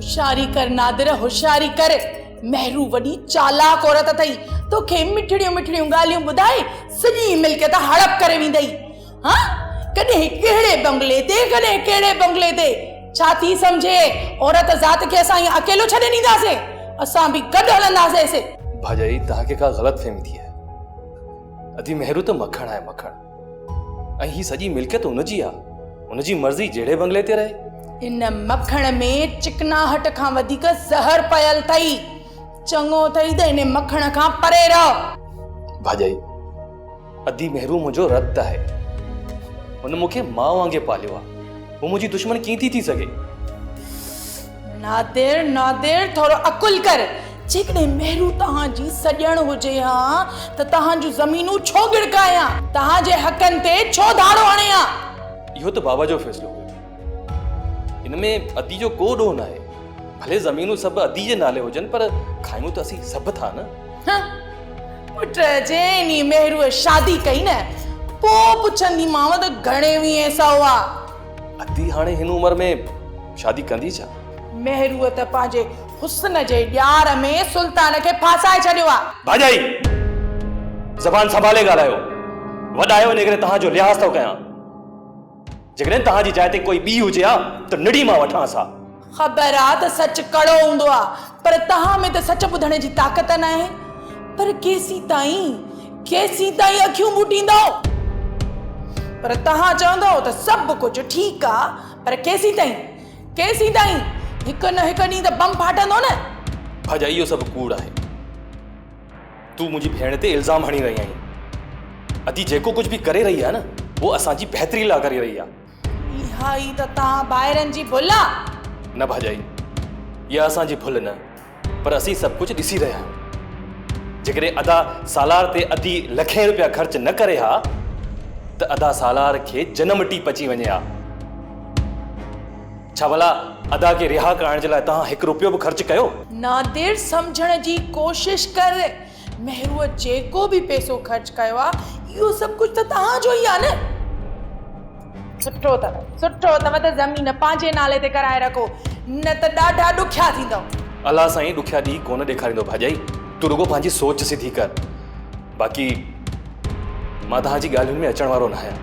هوشياري ڪر نادر هوشياري ڪر. مهرو وڏي چالاڪ عورت اٿئي. توکي مٺڙيون مٺڙيون ڳالهيون ٻڌائي سڄي ملڪيت هڙپ ڪري ويندئي. ها؟ ڪڏهن ڪهڙي بنگلي تي ڪڏهن ڪهڙي بنگلي تي. ڇا ٿي سمجهي عورت ذات کي اسان ائين اڪيلو ڇڏي ڏينداسين؟ اسان به گڏ هلنداسين. ڀاڄائي توهان کي ڪا غلط فهمي ٿي آهي. ادي مهرو ته مکڻ آهي مکڻ. ۽ هي سڄي ملڪيت ان جي آ. ان جي مرضي جهڙي بنگلي تي رهي. ان مکڻ ۾ چڪناهٽ کان وڌيڪ زهر پيل اٿئي. چڱو اٿئي ته ان مکڻ کان پري رهه. ڀاڄائي، ادي مهرو منهنجو رت آهي. هن مون کي ماء وانگي پاليو آ. هو منهنجي دشمن ڪيئن ٿي ٿي سگهي؟ نادر، نادر، ٿورو عقل ڪر. جيڪڏهن مهرو توهان جي سڄڻ هجي ها ته توهان جون زمينون ڇو ڳڙڪائي ها؟ توهان جي حقن تي ڇو ڌاڙو هڻي ها؟ اهو ته بابا جو فيصلو هيو. ان ۾ ادي جو ڪو ڏوهه ناهي. ڀلي زمينون سڀ ادي جي نالي هجن پر کايون ته اسين سڀ ٿا نه. هه، پٽ جنهن ڏينهن مهروء شادي ڪئي نه، پوء پڇنديمانء ته گهڻي ويهين سئو آ. ادي هاڻي هن عمر ۾ شادي ڪندي ڇا؟ مهروء ته پنهنجي حسن جي ڄار ۾ سلطان کي ڦاسائي ڇڏيو آ. ڀاڄائي! زبان سنڀالي ڳالهايو. وڏا آهيو ان ڪري توهان جو لحاظ ٿو ڪيان. جيڪڏهن توهان جي جاء تي ڪوئي ٻي هجي ها ته نڙي مان وٺانس ها. خبر آ ته سچ ڪڙو هوندو آ پر توهان ۾ ته سچ ٻڌڻ جي طاقت ناهي. پر ڪيسيتائين، ڪيسيتائين اکيون ٻوٽيندؤ؟ پر توهان چوندؤ ته سڀ ڪجهه ٺيڪ آ پر ڪيسيتائين، ڪيسيتائين؟ هڪ نه هڪ ڏينهن ته بم ڦاٽندو نه. ڀاڄائي اهو سڀ ڪوڙ آهي. تون منهنجي ڀيڻ تي الزام هڻي رهي آهين. ادي جيڪو ڪجهه به ڪري رهي آهي نه اهو اسان جي بهتري لاء ڪري رهي آهي. اها ئي ته توهان ڀائرن جي ڀل آ. نه ڀاڄائي، اها اسان جي ڀل نه، پر اسين سڀ ڪجهه ڏسي رهيا آهيون. جيڪڏهن ادا سالار تي ادي لکين روپيا خرچ نه ڪري ها ته ادا سالار کي جنم ٽي پچي وڃي ها. ڇا ڀلا ادا کي رها ڪرائڻ جي لاء توهان هڪ روپيو به خرچ ڪيو؟ نادر سمجهڻ جي ڪوشش ڪر. مهروء جيڪو به پئسو خرچ ڪيو آ، اهو سڀ ڪجهه ته توهان جو ئي آ نه. سٺو اٿو، سٺو اٿو ته زمين پنهنجي نالي تي ڪرائي رکو، نه ته ڏاڍا ڏکيا ٿيندؤ. الله سائين ڏکيا ڏينهن ڪونه ڏيکاريندو ڀاڄائي، تون رڳو پنهنجي سوچ سڌي ڪر. باقي مان توهان جي ڳالهين ۾ اچڻ وارو ناهيان.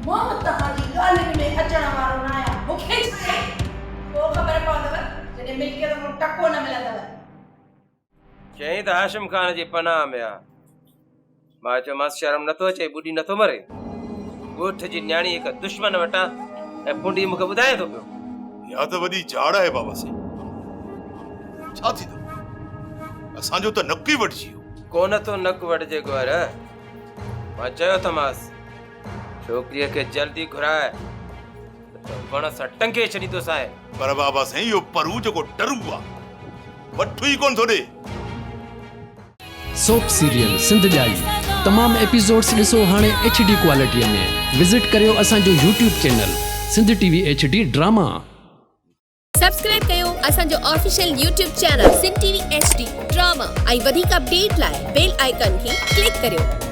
مان توهان جي ڳالهين ۾ اچڻ وارو ناهيان، مون کي ڇا آهي؟ پوء خبر پوندؤ جڏهن ملڪيت مان ٽڪو نه ملندؤ. چيائين ته هاشم خان جي پناهه ۾ آ. مان چيومانس شرم نٿو اچئي ٻڏي نٿو مري. ڳوٺ جي نياڻي هڪ دشمن وٽان ۽ ڦونڊي مون کي ٻڌائين ٿو پيو. اها ته وڏي جاڙ آهي بابا سائين. ڇا ٿيندو؟ اسان جو ته نڪ ئي وڍجي ويو. ڪونه ٿو نڪ وڍجي گوهر. مان چيو ٿمانس ڇوڪريء کي جلدي گهراء ته وڻ سان ٽنگي ڇڏيندوسانء. پر بابا سائين اهو پرو جيڪو ٽرو آ، وٺ ئي ڪونه ٿو ڏي. سوپ سيريل سنڌ ڄائي تمام ايپيسوڊس ڏسو هاڻي ايڇ ڊي ڪوالٽي ۾ وزٽ ڪريو اسان جو YouTube channel Sindh T V H D drama. Subscribe ڪيو اسان جو official YouTube channel Sindh T V H D drama ۽ وڌيڪ اپڊيٽ لاء بيل آئيڪان کي ڪلڪ ڪريو.